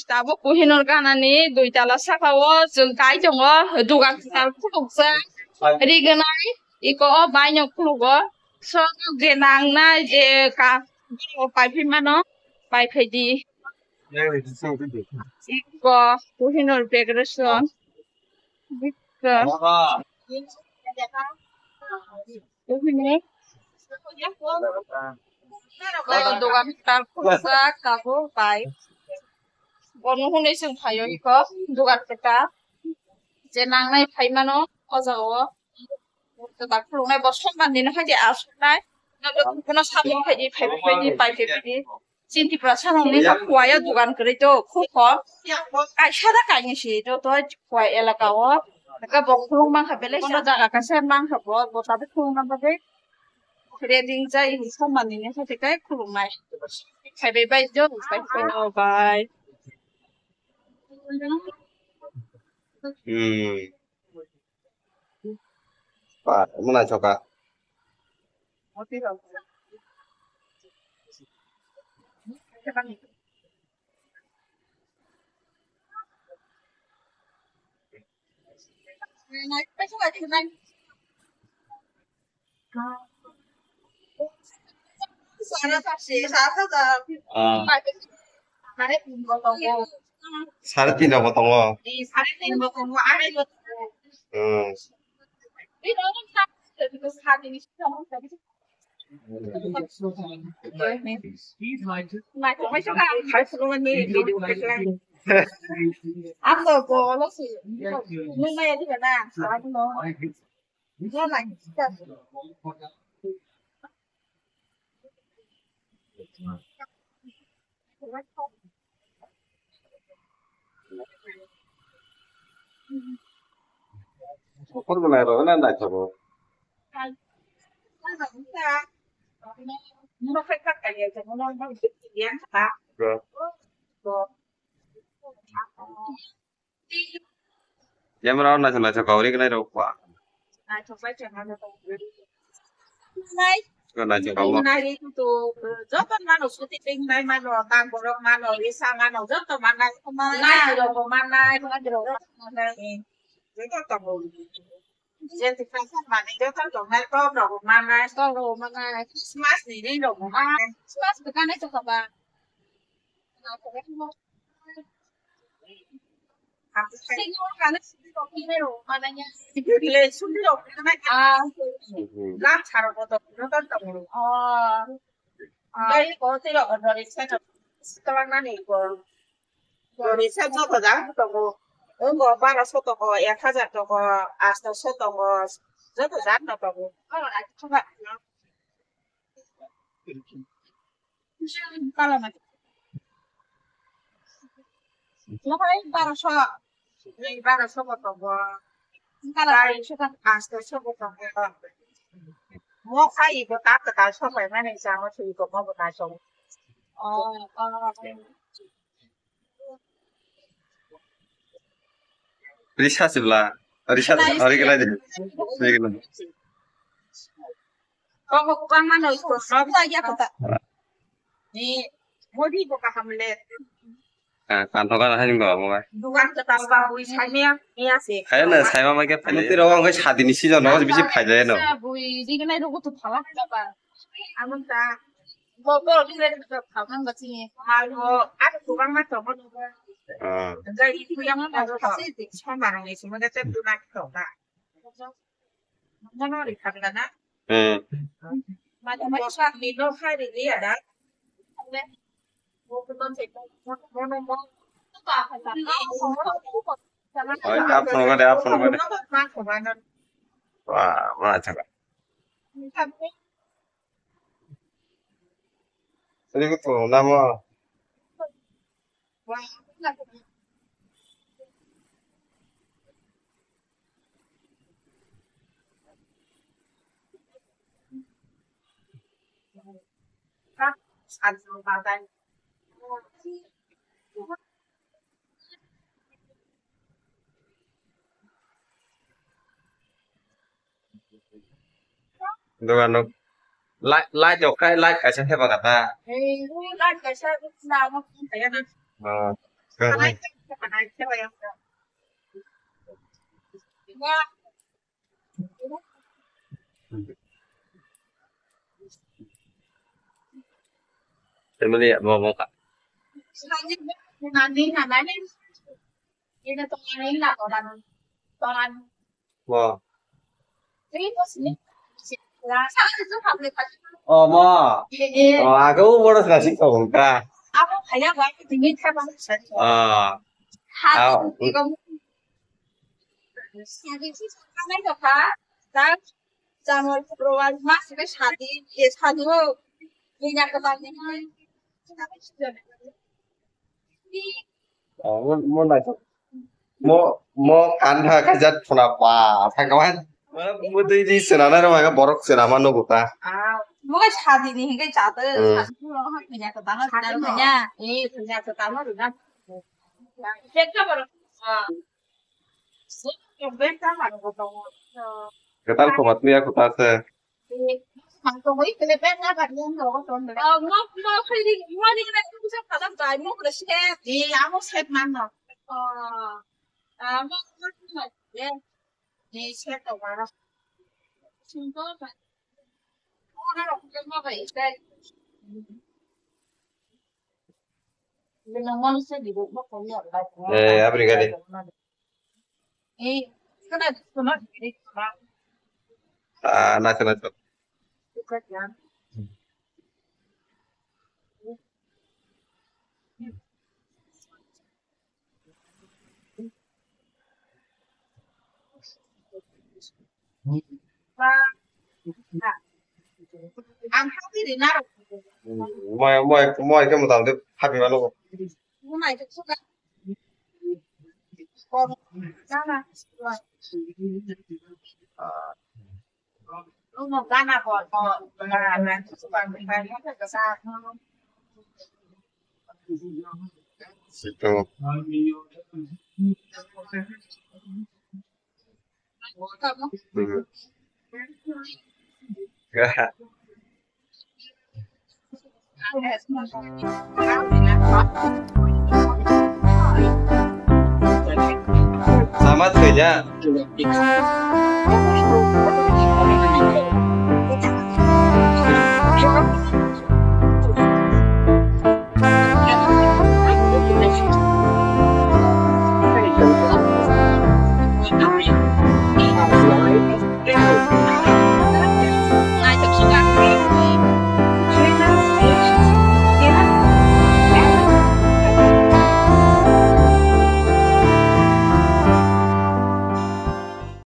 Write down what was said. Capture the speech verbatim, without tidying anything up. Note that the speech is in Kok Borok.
Tabuk Kohinoor ganani dui tala saka o chwng kai tongo, dugan kwtal khulukjak, rignai, iko o baino khulugo. So, je nangnai, je ka, paiphi mano, paiphai di. Iko Kohinoor decoration. Iko. Bai, o dogan kwtal khulukjak tabuk bai. Bono hwnwi chwng phaio iko dogan kwtal. Je nangnai phai mano o jaga o. Kwtal khuluknai bo soman nini hai de asuknai. Nogo kuno samung phai di, phai phai di, pai phai di. Chini Tiprasa rokni khuaio dogan kwrwi to khub kom. Kaisa da kainwi si joto khua elaka o. Hwnkhe bo khuluk mankha belai, bono jaga kaisa mankha bo, bo tabuk khulukna bagwi ready wngjak, ini soman nini hai khe khuluknai. Phaibai bai jo, bai. Oh, bye. Hmm. Ba, mwnai soka. Ah. Sare tin rok bo tongo. Hmm. Sokor bo nai rw na naithogo. Camera on naising naising kau rik nai rok ba. Naising kau. Nai tu joto mano suti ping nai mano tang borok mano risa mano joto manai nai rok manai joto tongo. Jeti kasa mani joto tongnai tok rok manai tok rok manai Christmas ni ring rok manai Christmas bekanai tok ba. Tongo, baro so tongo, ek hajar tongo, asto so tongo, joto jat no tongo. Kala na. Lahai baro so. Ni baro so ko tongo. Kala tai so ka. Asto so ko tongo. Mo khai ko ta ta so pai mane sa mo sui ko mo ko ta so. Oh, oh. Risa sibla. Risa, ori kena de. Ori kena. Kok kok kang mano iko. Kok lagi apa tak? Ni, modi ko kaham le. Ah, kanto kan hai ngo mo. Dukan ke tau ba bui sai me ya se. Hai na sai ma ke pani. Tiro ang kai sadi ni season no bisi phai jai no. Bui di kena ro ko tu phala ba. Amun ta. Bo, bo, di re, bo, phalang ba chini. Malo, aro kubang ma tongo nogo. Ah. Ga itu yang ma tongo. Kasi di, sama rong itu, mana tem tu nak tongo. Mana ri khang na. Hmm. Mana ma sa ni no hari ni ada. Mo ko ton se, mo, mo, mo. Oi, up phone ko de, up phone ko de. Ma ko ba na. Wah, wah, chaka. Ini ko tu nama. Dogan rok light, light rok khai, light kaisa thepha kata. Ei, light kaisa na mo kaya na. Oh. Ka-, Family ya, mo, mo ka. Mo. Oh, mo. Oh, aku baru kasih kau buka. Ah. Ah. Sadi si sanai to kha, ta chamor program ma se sadi, ye sadi ho, ye na ka ba ni. Oh, mo, mo na to. Mo, mo kan ha ka jat phuna pa, pa ka wan. Mo dei di sena na ro ma borok sena ma no buta. Ah, mo sadi ni hinge jat, hmm, sadi ho ha, ye na ka ba ha, sadi ho ya, eh, ye na ka ba ma ro na. Check ka ba ro. Ah. Kwtal koma twi ya kwtal se. Eh, abri gadi. Ah, nacho, nacho. Ang happy ri naro. Moi, moi, moi ke motamoti happy mano. Bunai ke suka. Kor, nana. Uno gana kor, kor, gana, gana, suka, gana, gana. Sito. Sama saja.